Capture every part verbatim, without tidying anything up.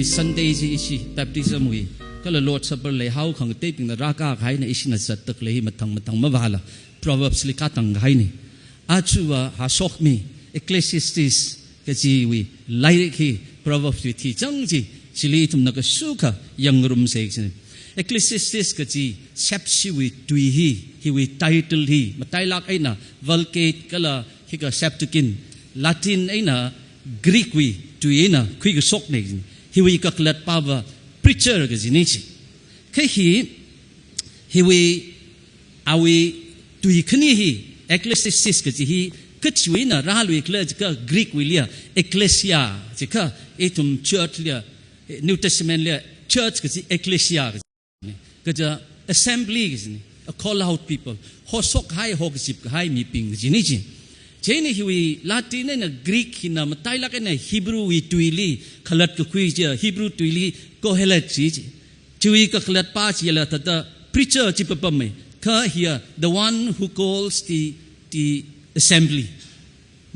Sunday chi ishi baptism wui, kala Lord Supper leihao khangateibingna rākā kahaina ishina zatdalei hi mathang mathang mavāla Proverbs li katang kahaina. Achuwa hashokmi Ecclesiastes kajiwui lairik hi Proverbs wui thichang chi, chili ithumna kashukha yangngarumsa kajina. Ecclesiastes kaji Sepsiwui tui hi, hiwui title hi, matailāk eina Vulgate kala hika Septuagint, Latin eina Greek wui tui eina khuikashokna. Hiwui kakhalatpava preacher kajina chi. Kha hi, hiwui, awui tui khani hi, Ecclesiastes kaji hi, kachiwui eina rāluikhala jiakha Greek wuiliya, ecclesia, jiakha ithum church liya, New Testament liya, church kaji ecclesia kaji. Kaja assembly kajina, a call out people. Hoshok kahai, hokazip kahai mibing kajina chi. Chieina hiwui Latin eina Greek hina matailāk eina Hebrew wui tuili khalatkakhui chiya, Hebrew tuili Kohelet chi chi. Chiwui kakhalatpa chila thāda preacher chi papamma. Kha hiya the one who calls the, the assembly.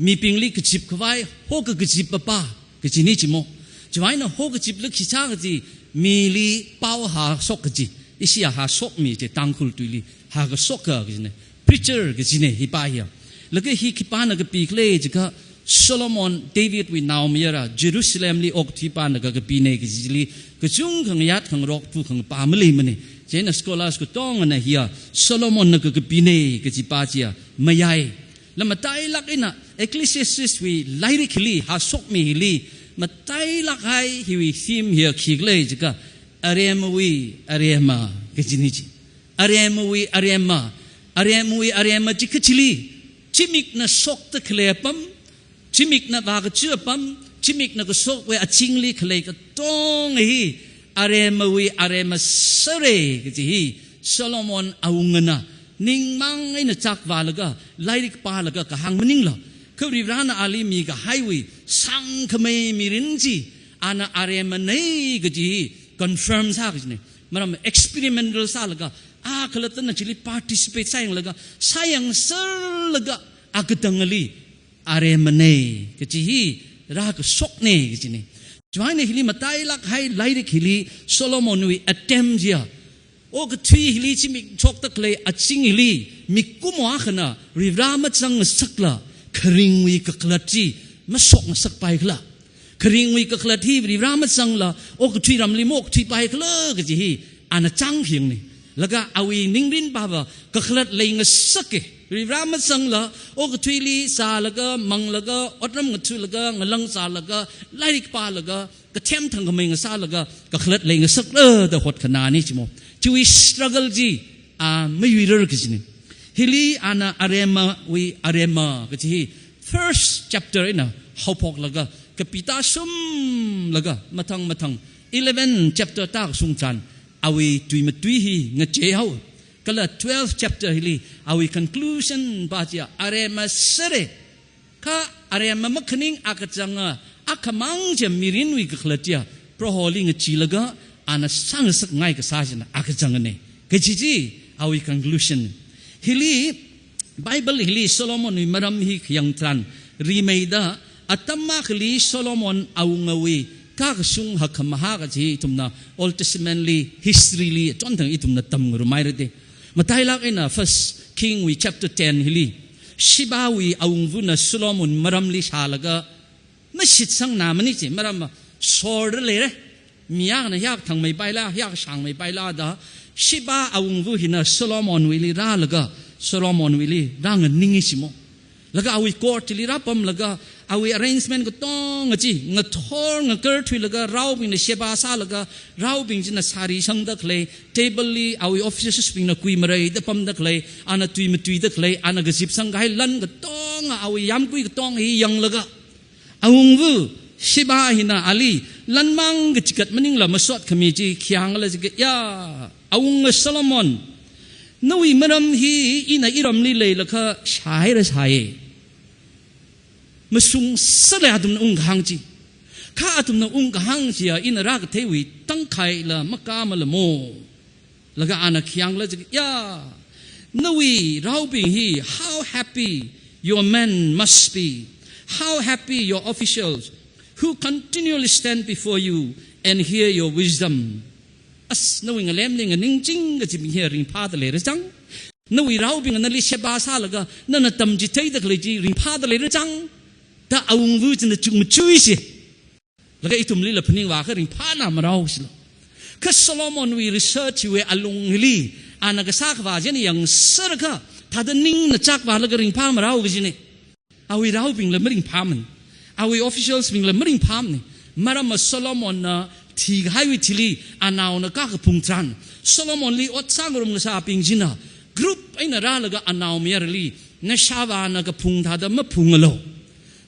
Mibingli kazip khavai, hokakazip papa, kajina chimo. Chiwui eina hokazipla khi sā kaji, mili pao hāshok kaji, ishiya hashokmi chi Tangkhul tuili, hākashoka kajina. Preacher kajina hipa hiya. Laga hi khipāna kapikhala jiakha Solomon, David wui naomayara, Jerusalem li okathuipana kakapina kajili, kachungkha ngayāt khangarok pu khangapa maleimana. Chieina scholars katongana hiya Solomonna kakapina kajipa chiya mayai. La matailāk eina Ecclesiastes wui lairik hili, hashokmi hili, matailāk kahai hiwui theme hiya khikhala jiakha, aremawui arema kajina chi. Aremawui arema, aremawui arema chi kachili, zimikna shokda khalei apam, zimikna vākachi apam, zimikna kashokwui azingli khalei katonga hi, aremawui arema sāra kaji hi, Solomon awungana ningmang eina chakvālaga, lairik pālaga kahāng maningla, kha Varivarana ali mikahaiwui sangkhamei mirin chi, ana aremana kaji hi confirm sā kajina. Maram experimental sālaga, a khalattana chili participate sāyanglaga, sāyangserlaga, a katangali aremana kaji hi rākashokna kajina. Chiwui eina hili matailāk kahai lairik hili Solomonwui attempt chiya, okathui hili zimik shokda khalei azing hili mikumo akhana Varivara mazangngasakla, kharingwui kakhalat chi mashokngasakpai khala. Kharingwui kakhalat hi Varivara mazangla okathui ramli maokthuipai khala kaji hi ana chāngkhangaina. Laga awui ningrin pava kakhalat leingasaka. Varivara mazangla okathuili zālaga, manglaga, otram ngathalaga, ngalang zālaga, lairik pālaga, kathem thangkhamei ngasālaga, kakhalat leingasakra da hotkhanāna chimo. Chiwui struggle chi, a, mayuirar kajina. Hili ana aremawui arema kaji hi first chapter eina haophoklaga, kapi tāshumlaga, mathang mathang, eleven chapter tākashung chān, awui tuimatui hi ngacheihao. Kala twelve chapter hili, awui conclusion pa chiya, arema sāra. Kha arema makhaning akachanga, akhamang chiya mirinwui kakhalat chiya, Proholi ngacheelaga, ana sāngasakngai kasā china akachangana. Kaji chi, awui conclusion. Hili, Bible hili Solomonwui maram hi khayang tharan, rimeida, atam akhali Solomon awungawui kakashung hakkhamahā kaji ithumna Old Testament li, history li, chonthang ithumna tamngarumhaira de. Matailāk eina First King wui chapter ten hili, Sheba wui awungvana Solomon maramli shālaga, mashitsangnāmana chi, maram sorda leira. Mi akhana hiyākha thangmeipaila, hiyākha shāngmeipaila da, Sheba awungva hina Solomonwuili rālaga, Solomonwuili rānganinga chimo. Laga awui court li rāpamlaga, awui arrangement katonga chi ngathor ngakarthuilaga, raobingna sheba sālaga, raobing china sari sangda khalei, table li awui officers bingna kuimareida pamda khalei, ana tuimatuida khalei, ana kazip sangkahai lan katonga, awui yāmkui katonga hi yanglaga, awungva Sheba hina ali lanmang kachikat maningla masot khami chi khi hāngkhala jiakha, ya, awunga Solomon, nawui maram hi ina iramli leilakha shāhaira shāya. Mashungserra athumna ungkahāng chi. Kha athumna ungkahāng chiya ina rākatheiwui tangkhaila makāmala mo. Laga ana khi hāngkhala jiakha, ya, nawui raobing hi, how happy your men must be, how happy your officials, who continually stand before you and hear your wisdom. As nawui ngalemli nganingching kachibing hi ringphāda leira chang. Nawui raobing nali sheba sālaga, nana tamchitheida khalei chi ringphāda leira chang. Da awungva china chukmajui si. Laga ithumlila phaningvākha ringphāna marao silo. Kha Solomonwui research wui alungli, ana kasā khavā china yangserkha, thāda ningna chakvālaga ringphā marao kajina. Awui raobingla maringphāmana. Awui officials bingla maringphāmana. Maramva Solomonna thikahaiwui thili anaona kakaphung tharan, Solomonli ot sāngarum kasābing china group eina rālaga anaomayarali, nashāvāna kaphung thāda maphungalo.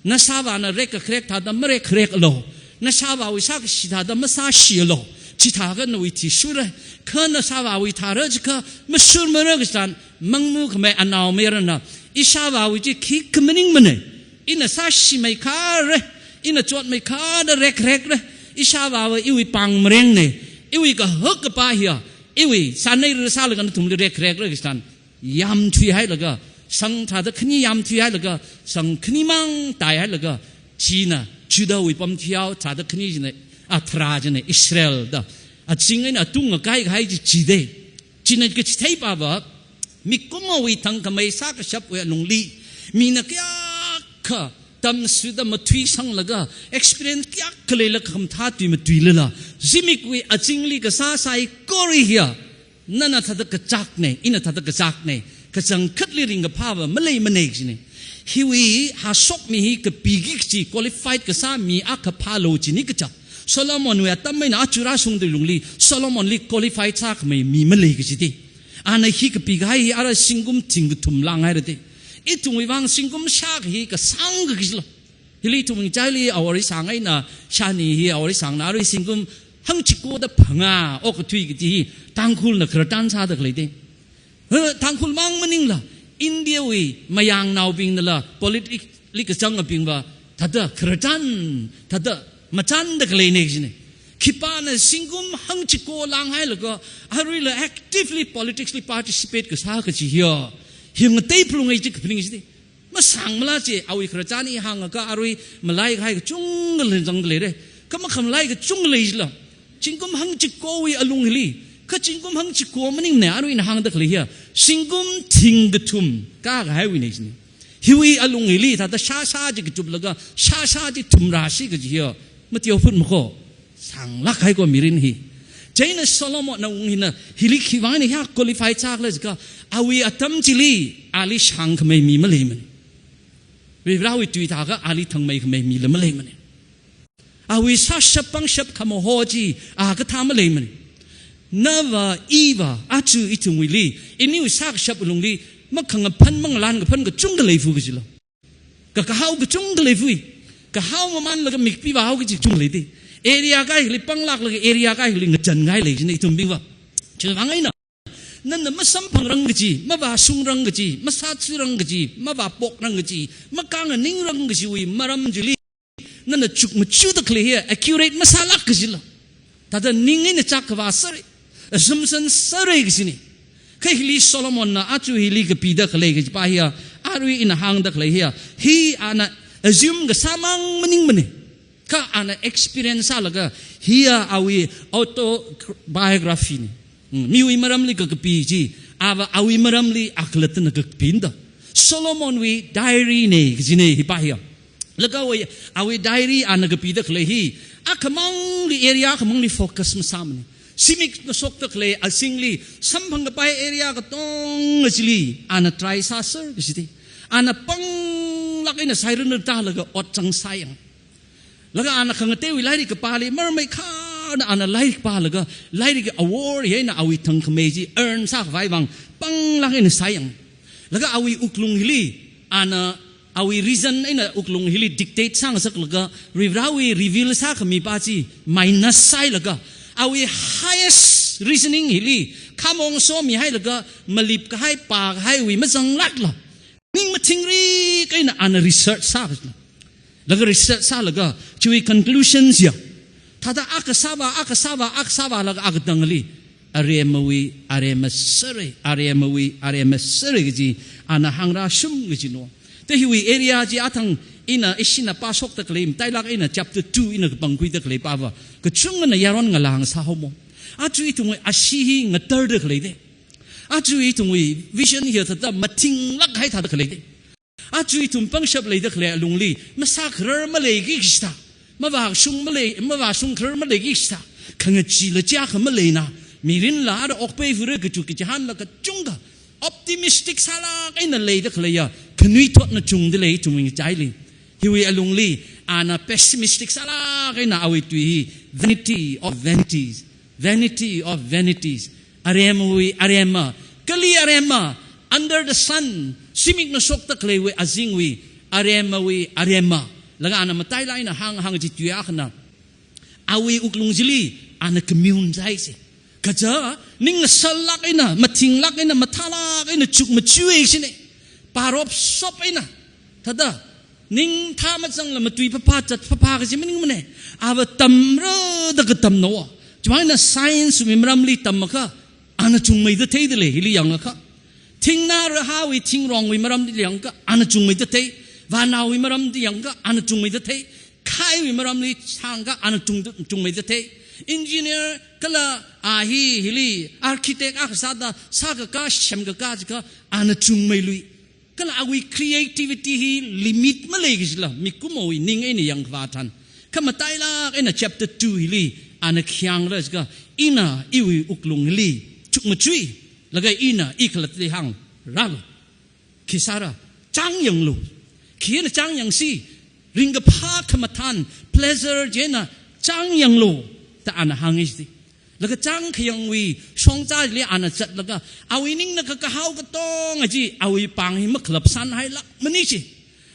Nashāvāna rekkharek thāda marekkharek alo. Nashāvāwui sākashi thāda masāshi alo. Chithākha nawui thi shurra. Kha nashāvāwui thāra jiakha mashurmara kachitharan, mangmu khamei anaomayarana, ishāvāwui chi khikha maningmana. Ina sāshimei khare, ina chotmei khare rekkharekra. Ishāvāva iwui pāng marengna. Iwui kahak kapā hiya, iwui sānei rāsālaga nathumli rekkharekra kachitharan, yamthuihailaga, sang thāda khani yamthuihailaga, sang khanimang taihailaga, china Judahwui pamthuiyao thāda khani china, a, tharā china Israel da azing eina atunga kaikahai chi chida. China kachitheipa va, mikumowui thangkhamei sākashapwui alungli, mina kayākha tamsuda mathuisanglaga, experience kayākha leilaga khamathā tui matuilala, zimikwui azingli kasā saikora hiya, nana thāda kachakna, ina thāda kachakna, kachangkhatli ringkaphāva maleimana kajina. Hiwui hashok mi hi kapiki kachi qualified kasā mi akha phālu china kaja. Solomonwui atam eina aja rāshungda lungli, Solomonli qualified sākhamei mi malei kajida. Ana hi kapikahai hi ara zingkum thingkathum langhaira da. Ithumwui vang zingkum shākha hi kasāngkha kajilo. Hili ithumwui ngachaili awor sāng eina shāni hi awor sāngna arui zingkum hangchiko da phangā okathui kaji hi Tangkhulna khararchan sāda khalei da. He, Tangkhul mang maningla, Indiawui mayangnaobingnala, politically kachangabingva, thāda khararchan, thāda machanda khaleina kajina. Khipāna zingkum hangchiko langhailaga, aruila actively politicsli participate kasā kaji hiya, hi ngatei phalunga chi kaphaning chida. Masāngmala chi, awui khararchan i hāngakha arui malaikahai kachungkha leinzangda leira. Kha makhamalai kachungkha lei jila. Zingkum hangchikowui alung hili, kha zingkum hangchiko maningmana arui ina hāngda khalei hiya, zingkum thingkathum kakahaiwuina kajina. Hiwui alung hili thāda shāshā chi kachuplaga, shāshā chi thumrāsi kaji hiya, mateophut makho. Sānglākhai ko mirin hi. Chieina Solomonna wung hina, hili khiwui vang eina hiya qualify sākhala jiakha, awui atam chili ali shāngkhamei mi maleimana. Varivarawui tui thākha ali thangmeikhamei mila maleimana. Awui sāshap pāngshap khamaho chi a kathā maleimana. Nava, iva, aja ithumwuili, iniwui sākashap alungli, makhangaphan, mangalānkaphan kachungkha leifu kajilo. Kakahao kachungkha leifu. Kahao mamānlaga mik pivāhao kaji kachungkha leida. Area kaili panglāklaga area kaili ngachānngai lei kajina ithumbingva. Chiwui vang eina, nana masamphangrang kaji, mavāshungrang kaji, masāthuirang kaji, mavāpokrang kaji, makānganingrang kajiwui maram chili, nana chukmachuda khalei hiya accurate masālāk kajila. Thāda ning eina chak kavā sāra, assumption sāra kajina. Kha hili Solomonna aja hili kapida khalei kajipa hiya, arui ina hāngda khalei hiya, hi ana assume kasā mang maningmana. Kha ana experience sālaga, hiya awui autobiography na. Hmm, miwui maramli kakapi chi, ava awui maramli akhalattana kakapina da. Solomonwui diary na kajina hipa hiya. Laga awui, awui diary ana kapida khalei hi, akhamangli, area akhamangli focus masāmana. Zimik ngasokda khalei azingli, samphangkapai area katonga chili ana try sāser kajida. Ana panglāk eina sairin tālaga ot chang sāyang. Laga ana khangateiwui lairik kapāli, marmei khana ana lairik pālaga, lairik awor eina awui thangkhamei chi earn sākhavai vang, panglāk eina sāyang. Laga awui wuklung hili, ana awui reason eina wuklung hili dictate sāngasaklaga, Varivarawui reveal sākhamipa chi minus sāhailaga, awui highest reasoning hili, khamong somihailaga, malipkahai, pākahaiwui mazanglākla. Ning mathingrik eina ana research sā kajina. Laga research sālaga, chiwui conclusion chiya, thāda akha sāvā, akha sāvā, akha sāvālaga akatangli, aremawui arema sāra, aremawui arema sāra kaji, ana hāngrāshung kajina. Te hiwui area chi athang ina ishina pāshokda khalei, matailāk eina chapter two ina kapangkhuida khalei pāva, kachungana yaron ngalā sāhaomo. Aja ithumwui ashee hi ngatarda khalei de. Aja ithumwui vision hi thāda mathinglāk kahai thāda khalei de. Aja ithum pangshap leida khalei alungli, masākharar maleiki kachida, mavāshung malei, mavāshungkharar maleiki kachida, khangachee la chiyākha maleina, mirinla ara okpei fure kachuk kachihānla kachungkha optimistic sālāk eina leida khaleiya khanuithotna chungda lei ithumwui ngachaili. Hiwui alungli, ana pessimistic sālāk eina awui tui hi, vanity of vanities, vanity of vanities. Aremwui arema, kali arema, under the sun, zimikna shokda khaleiwui azingwui aremawui arema. Laga ana matailāk eina hāng, hāng chi tui akhana, awui wuklung chili ana commune sāi si. Kaja, ning ngasallāk eina, mathinglāk eina, mathālāk eina chukmajui sine. Pāropsop eina, thāda, ningthā mazangla matui phapha chat phapha kaji maningmane. Ava tamra da katamna o. Chumang eina science wui maramli tamakha, ana chungmeida theida lei, hili yangakha. Thingnā rahāwui thingrongwui maramli yangakha, ana chungmeida thei. Vānaowui maramli yangakha, ana chungmeida thei. Khaiwui maramli shāngakha, ana chung, chungmeida thei. Engineer kala a hi, hili architect akha sāda, sākaka, semkaka jiakha, ana chungmeilui. Kala awui creativity hi limit malei kajila, mikumowui ning eina yangkhavā tharan. Kha matailāk eina chapter two hili, ana khi hāngra jiakha, ina iwui wuklung hili chukmajui, laga ina i khalattali hāngra. Khi sāra, chāng yanglu. Khina chāng yangsi, ringkaphā khamathān, pleasure china chāng yanglu, da ana hāngi si. Laga chāng khayangwui shongzali ana zatlaga, awui ningna kakahao katonga chi, awui pāng hi makhalapsānhailākmani chi.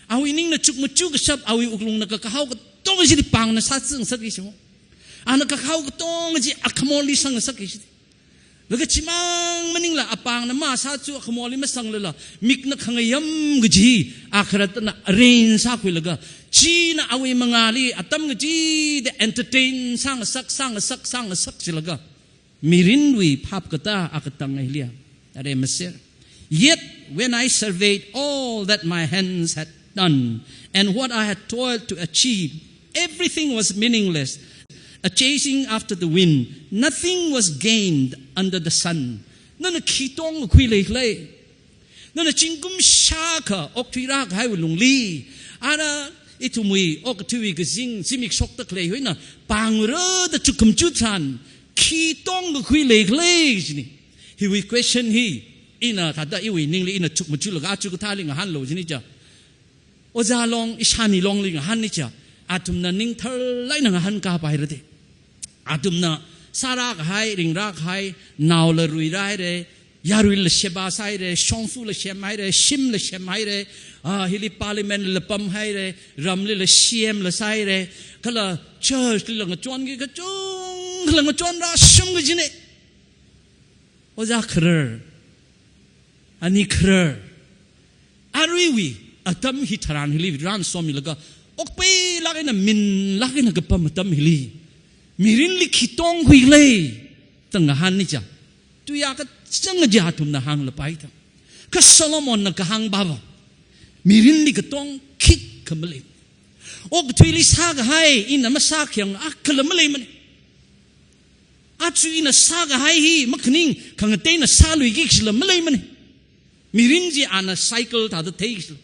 Awui ningna chukmaju kashap, awui wuklungna kakahao katonga chili pāngna sāzangngasakki si mo. Ana kakahao katonga chi akhamorli sangngasakki si. Laga chimang maningla apāngna masāzu, akhamorli masanglala, mikna khangayam kaji, akharatna arrange sākhuilaga, china awui mangāli atam kachida entertain sāngasak, sāngasak, sāngasak jilaga, mirinwui phap katā akatang hiliya, aremser. Yet when I surveyed all that my hands had done and what I had toiled to achieve, everything was meaningless, a chasing after the wind. Nothing was gained under the sun. Nana khi tongkakhui leikhala? Nana zingkum shākha okthui rākahaiwui lungli, ara ithumwui okathuiwui kazing, zimik shokda khalei hi eina pāngra da chukmaju tharan, khi tongkakhui leikhala jini. Hiwui question hi, ina thāda iwui ningli ina chukmajulaga aja kathāli ngahānlu jini ja. Ojā long, ishāni longli ngahānni ja, athumna ning tharlāk eina ngahānkapai rade. Athumna sārākahai, ringrākahai, naola ruirāhaire, yaruila sheba sāhaire, shongfala semhaire, shimla semhaire, ah, hili parliament la pamhaire, ramlila C M la sāhaire, kala church lila ngachonki kachungkhala ngachonrāshung kajine. Ojā kharar, ani kharar, aruiwui atam hi tharan hili ransomilaga, okpeilāk eina minlāk eina kapam atam hili, mirinli khi tongkhuikhala da ngahānni ja. Tuiya kachang ja athumna hānglapai ta. Kha Solomonna kahāng pava, mirinli katong khikha malei. Okathuili sākahai ina masākhayang akhala maleimane. Aja ina sākahai hi makhaning khangateina sāluiki kajila maleimane. Mirin chi ana cycle thāda thei kajila.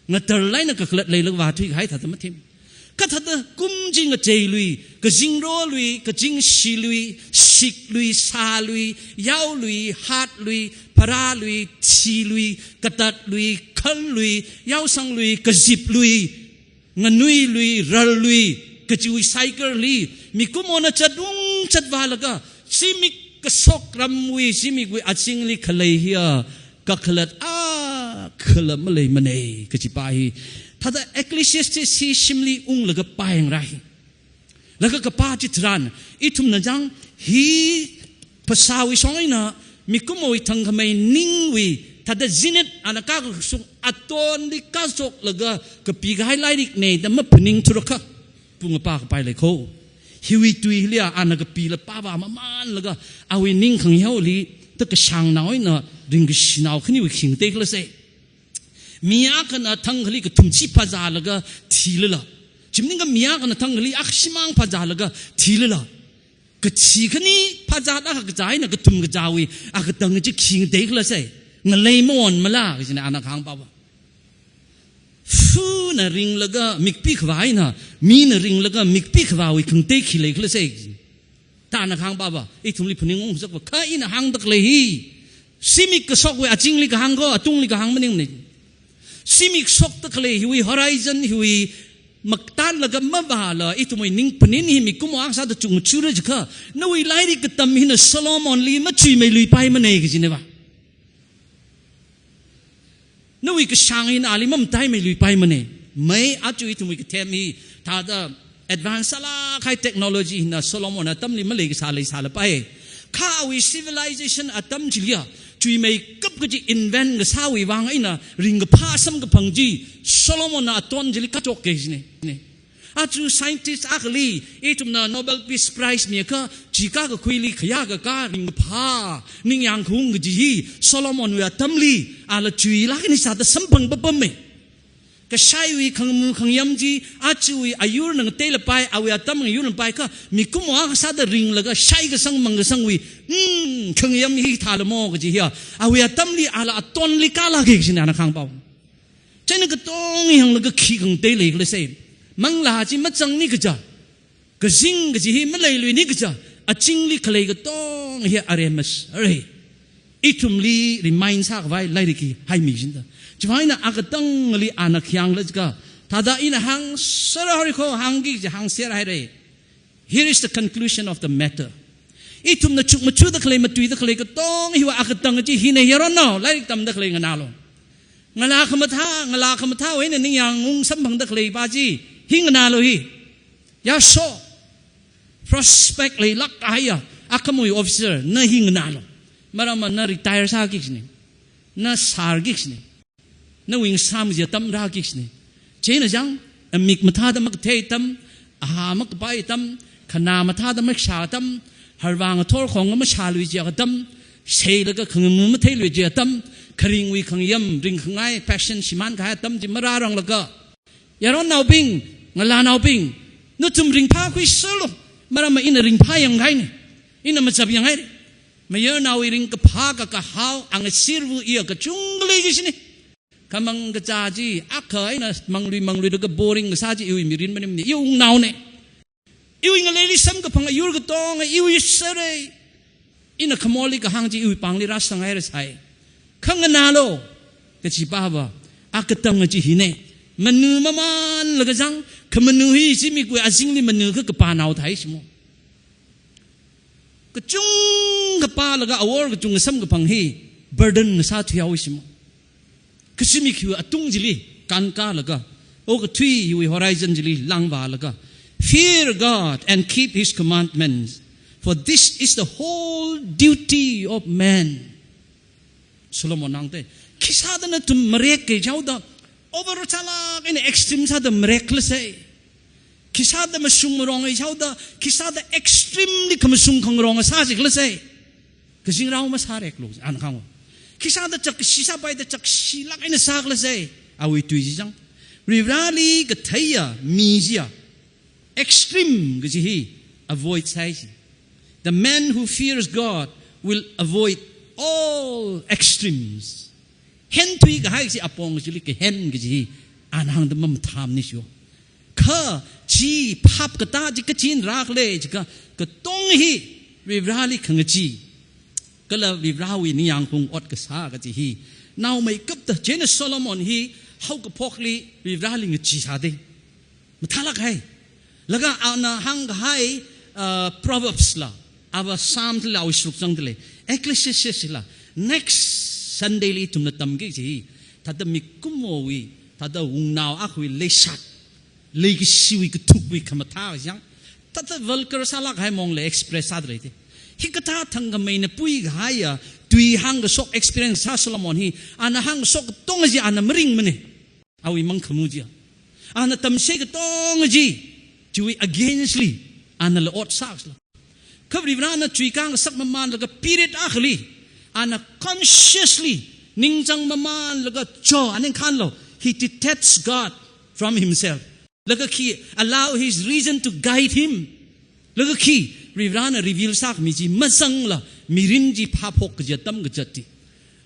Ngatarlāk eina kakhalat leilaga vāthuikahai thāda mathei. Kha thāda kum chi ngacheilui, kazingrolui, kazingshelui, siklui, sālui, yaolui, hatlui, pharālui, thilui, katatlui, khallui, yaosanglui, kaziplui, nganuilui, rarlui, kajiwui cycle li, mikumona zatung zatvālaga, zimik kashok ramwui, zimikwui azingli khalei hiya, kakhalat akhala maleimane, kajipa hi. Thāda Ecclesiastes hi shimli unglaga pāyangra hi. Laga kapā chitharan, ithumna jang hi phasāwui shong eina, mikumowui thangkhamei ningwui, thāda zenith ana kakashung atonli kashoklaga kapikahai lairikne da maphaningthurakha, pung apā kapai leikho. Hiwui tui hiliya ana kapila pava mamanlaga, awui ning khangayāli, ta kashāngnao eina ringkashinao khaniwui khingatei khala se. Mi akhana thangkhali kathum chi phazālaga, thilala. Chi maningakha mi akhana thangkhali akha shimān phazālaga thilala. Kathi khani phazā akha kazā eina kathum kazāwui akatang chi khi ngateikhala sai. Ngalei maonmala, kajina ana kahāngpava. Funa ringlaga mikpi khavā eina, mina ringlaga mikpi khavāwui khangatei khi leikhala sai. Da ana kahāngpava, ithumli phaningung ngasakva, kha ina hāngda khalei hi. Zimik kashokwui azingli kahāng kho, atungli kahāng maningmana. Zimik shokda khalei hiwui horizon hiwui maktanlaga mavāla, ithumwui ningphanin hi mikumo akha sāda chukmajara jiakha, nawui lairik katam hina Solomonli machuimeiluipaimana kajinava. Nawui kashāng hina ali mamataimeilui paimana. Mai aja ithumwui kathem hi thāda advance sālāk kahai technology hina Solomon atamli maleikasā leisālapai. Kha awui civilization atam chiliya chuimeikap kaji invent kasāwui vang eina ringkaphā samkaphang chi Solomonna aton chili kachok kajina. Aja scientist akhali, ithumna Nobel Peace Prize miakha, chika kakhuili khayā kakā ringkaphā ningyāng khaung kaji hi Solomonwui atamli ala chuilāk eina sāda samphang papamma. Kashaiwui khangmu khangyam chi, ajawui ayurna ngateilapai, awui atam ayurna paikha, mikumo akha sāda ringlaga shaikasang mangkasangwui, mm, khangyam hi thālamo kaji hiya, awui atamli ala atonli kālāka kajina ana kahāngpava. Chieina katonga hānglaga khi khangatei leikhala sai. Manglā chi mazangni kaja, kazing kaji hi maleiluini kaja, azingli khalei katonga hi aremma sāra. Ithumli remind sākhavai lairik hi haimi kajina. Chiwuivang eina akatangli ana khi hāngkhala jiakha, thāda ina hāngsera hori kho, hāngki kaji hāngser haira. Here is the conclusion of the matter. Ithumna chukmajada khalei, matuida khalei katonga hiwui akatang chi hina, yaronao, lairik tamda khalei nganālu. Ngalā khamathā, ngalā khamathāwui eina ningyāng ung samphangda khaleipa chi, hi nganālu hi. Yaso. Prospect leilāk kahaiya, akhamui officer, na hi nganālu. Maramva na retire sāki kajina. Na sārki kajina. Nawui ngasām chi atam rāki kajina. Chieina chang, amik mathāda makathei atam, ahā makapai atam, khanā mathāda makashā atam, harvang athor khong mashālui chi atam, seilaga khangamu matheilui chi atam, kharingwui khangyam, ringkhangai, passion shimān kahai atam chi marāranglaga. Yaronnaobing, ngalānaobing, nathum ringphākhuiserlu, maramva ina ringphāyang kahaina, ina machapyang haira. Mayarnaowui ringkaphā kakahao, angasirvu iya kachungkha lei kajina. Khamang kachā chi, akha eina manglui mangluilaga boring kasā chi iwui mirin maningmana, iwui wungnaona. Iwui ngaleili samkaphang ayur katonga iwui sāra. Ina khamorli kahāng chi iwui pāngli rāsang haira sai. Kha nganālu, kajipava, akatang chi hina. Manu mamānlaga chang, khamanu hi zimikwui azingli manu kakapānao thai shimo. Kachungkha pālaga awor kachungkha samkaphang hi burden ngasā thuihaowa shimo. Kha zimik hiwui atung chili kānkālaga, okathui hiwui horizon chili langvālaga, "Fear God and keep his commandments, for this is the whole duty of man." Solomonna hāngda, khisāda nathum marek kajihaoda, over sālāk eina extreme sāda marekkhala sai. Khisāda mashung marong kajihaoda, khisāda extremely khamashung khangarong sāsikhala sai. Kazingrao masāreklu, ana kahāng. Khisāda chakshi sāpaida chakshilāk eina sākhala sai. Awui tui chi chang. Varivarāli katheiya mi chiya, extreme kaji hi avoid sāi chi. The man who fears God will avoid all extremes. Henthui kahai chi apong chili kahen kaji hi ana hāngda mamathāmana chi. Kha chi phap katā chi kachin rākhala jiakha, katonga hi Varivarāli khangachee, kala Varivarāwui ningyāng khaung ot kasā kaji hi naomeikapta. Chieina Solomon hi haokaphokli Varivarāli ngachee sāda, mathālāk kahai. Laga ana hāngkahai, uh, Proverbs la, ava Psalms la, awui sharuk changda lei, Ecclesiastes la, next Sunday li ithumna tamki kaji hi, thāda mikumowui, thāda wungnao akhawui leishat, leikashiwui kathukwui khamathā kachang, thāda vulgar sālāk kahai mongla express sāda lei te. Hikathā thangkhameina pui kahaiya, tui hāngkashok experience sā Solomon hi, ana hāngkashok katonga chi ana maringmana. Awui mangkhamu chiya, ana tamsei katonga chi, chiwui against li anala ot sāsāla. Kha Varivarāna chuikāngasak mamānlaga period akhali, ana consciously ningchāng mamānlaga cho, ana khānlo, he detaches God from himself. Laga khi allow his reason to guide him. Laga khi Varivarana reveal sākhami chi mazangla mirin chi phāphok kaja atam kazat chi.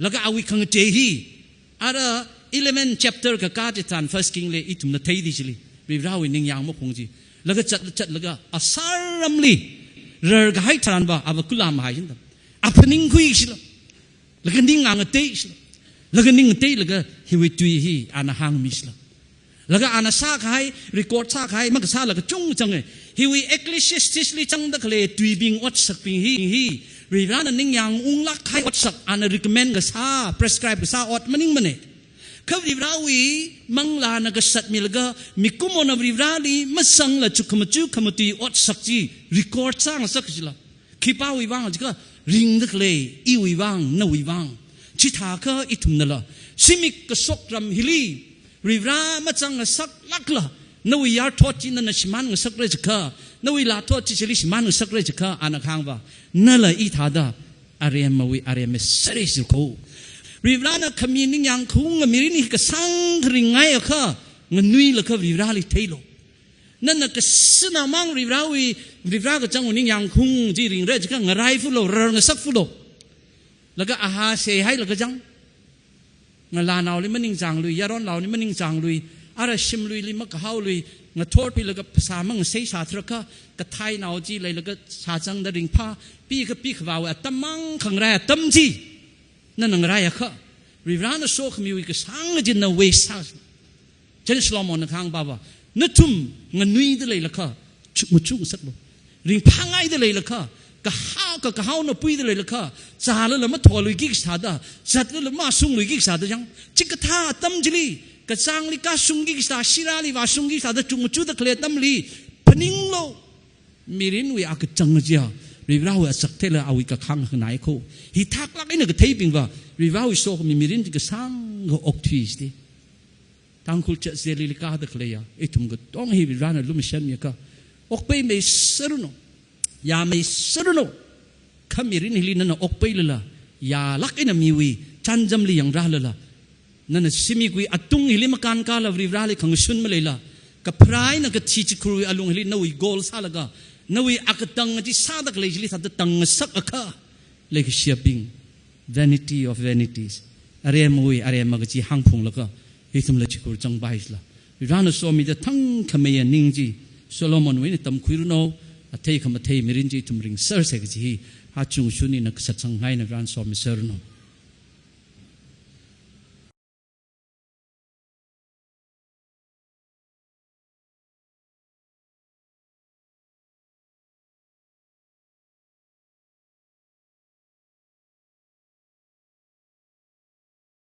Laga awui khangatei hi, ara eleven chapter kakā chitharan First King li ithumna theida chili, Varivarawui ningyāng makhung chi. Laga chat, chatlaga asāramli rarkahai tharanva ava kula mahai shinda, aphaningkhui shila, laga ning ngatei shila, laga ning ngateilaga hiwui tui hi ana hāngmi shila. Laga ana sākahai, record sākahai makasāla kachungchang e. Hiwui Ecclesiastes li zangda khalei tuibing otsakbing hi, hi Varivarana ningyāng unglāk kahai otsak ana recommend kasā, prescribe kasā ot maningmane. Kha Varivarawui manglāna kasatmilaga, mikumona Varivarali mazangla chukhamachu khamatui otsak chi record sāngasak kajila. Khipāwui vang jiakha, ringda khalei iwui vang, nawui vang. Chithākha ithumnala zimik kashok ram hili Varivara mazangngasaklākla, nawui yarthot chi nana shimānngasakra jiakha, nawui lāthot chi chili shimānngasakra jiakha, ana kahāngva, nala i thāda aremmawui aremma sāra jiakha. Varivarana khami ningyāng khaung mirin hi kasāng kharing ngaiakha, nganuilakha Varivarali theilu. Nana kasāna mang Varivarawui, Varivara kachangwui ningyāng khaung chi ringra jiakha ngarai fulo, rarngasak fulo. Laga aha seihailaga zang. Ngalānaoli maningchānglui, yaronlaoli maningchānglui, ara shimluili makahaolui, ngathorpilaga phasā mangasei sātharakha, kathainao chi leilaga sāzangda ringphā, pikha pikhavāwui atam mang khangarai atam chi nana ngaraiakha, Varivarana sokhamiwui kasāng chi na waste sā. Chieina Solomonna kahāng pava, nathum nganuida leilakha, chu-, machukngasaklu. Ringphāngaida leilakha, kahao, kakahaona puida leilakha, zālala matholuiki kasāda, zatlala mashungluiki kasāda zang. Chikathā atam chili, kachāngli kashungki kasā, shirāli vāshungki kasāda, chukmachuda khalei atamli phaninglu. Mirinwui akachang chiya, Varivarawui otsak theila awui kakhang khanai kho. Hithāklāk eina katheibingva, Varivarawui sokhami mirin chi kasāngkha okthui jide. Tangkhul Church Delhi li kāda khaleiya, ithum katonga hi Varivarana lumashanmiakha, okpaimeisāranu, yāmeisāranu. Kha mirin hili nana okpailala, yālāk eina miwui chānjamli yangrālala, nana zimikwui atung hili makānkāla Varivarali khangashun maleila, kapharā eina kathi chikhurwui alung hili nawui goal sālaga, nawui akatang chi sāda khalei chili thāda tangngasakakha, leikashiyabing, vanity of vanities, aremmawui aremma kaji hāngphunglaga, ithumla chikhur zangpaisāla. Varivarana somida thangkhameiya ning chi Solomonwui eina tamkhuiranu, athei khamathei mirin chi ithum ringsersa kaji hi, achungshun eina kasat sangngai eina Varivarana somisāranu.